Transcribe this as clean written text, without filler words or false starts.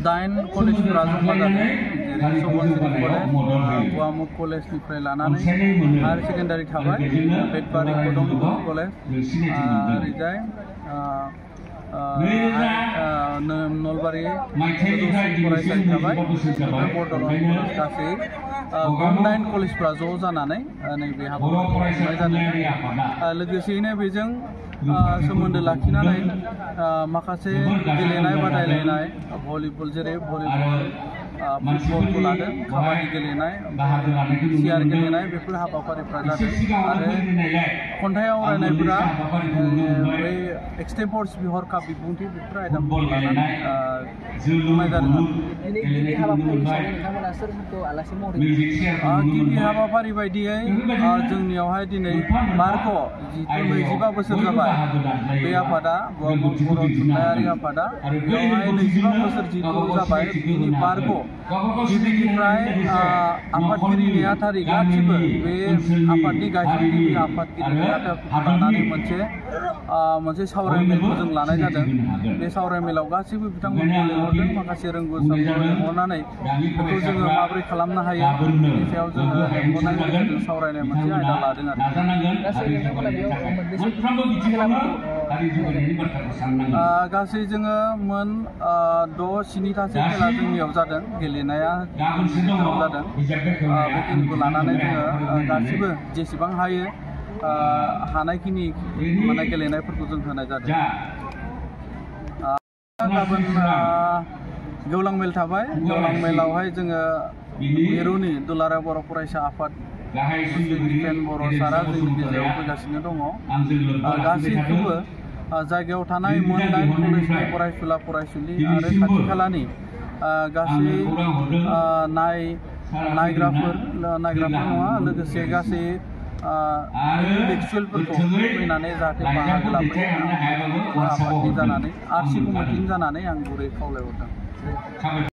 दाइन कलेजफोरा जमा जादों जेरै सबनसिरि कलेज गुवामुख कलेजनिफ्राय लानानै हायार सेकेन्डारि थाबाय बेटबारि कदम कलेज ओरैजाय नलबारि फरायसालि थाबाय बर्धमान कलेज गासै 9 कलेजफोरा ज' जानानै नैबे हाबाफारिखौ खुंनाय जादों। लोगोसेयैनो बेजों सोमोन्दो लाखिनानै माखासे गेलेनाय बादायलायनाय भलिबल जेरै भलिबल फुटबलखौ लादों काबादि गेलेनाय सियार गेलेनाय बेफोर हाबाफारिफ्रा जादों आरो खन्थाइ आवरायनायफोरा बै एक्सटेम्प'र हरखाब बिबुंथि बेफोर आयदाफोरखौ लानानै खुंनाय जादों। गिबि हाबाफारि बायदियै जोंनियावहाय दिनै बारग' जिथु 25 बोसोर जाबाय बे आफादा गुवामुख बर' थुनलाइयारि आफादा बेवहाय 25 बोसोर जिथु जाबाय बिनि बारग' गिबिनिफ्राय आफादगिरि नेहाथारि गासिबो बे आफादनि गायसनगिरि आफादगिरि नेहाथारिखौ लानानै मोनसे सावरायमेलखौ जों लानाय जादों। बे सावरायमेलाव गासैबो बिथांमोनखौ लिंहरदों माखासे रोंगौसाफोरखौ लिंहरनानै बेखौ जोङो माबोरै खालामनो हायो बेनि सायाव जोङो लिंहरनायनि गेजेरजों सावरायनाय मोनसे आयदा लादों आरो गासै जोङो मोन 6-7थासो खेला जोंनियाव जादों गेलेनाया जादों बेखिनिखौ लानानै जोङो गासिबो जेसेबां हायो हानायखिनि माने गेलेनायफोरखौ जों होनाय जादों। गाबोन गेवलां मेल थाबाय गेवलां मेलावहाय जोङो मिरुनि दुलाराय बर' फरायसा आफाद दिपेन बर' सारा जोंनि गेजेराव फैगासिनो दङ। गासैखौबो जायगायाव थानाय मोन 9 कलेजनि फरायसुला फरायसुलि आरो खाथि खालानि गासै नायग्राफोर नङा लोगोसे गासै इन्टेलेक्सुवेलफोरखौ फैनानै जाहाथे बाहागो लाफैयो आफादनि जानानै आरसि कमिटिनि जानानै आं गुरै खावलायहरदों।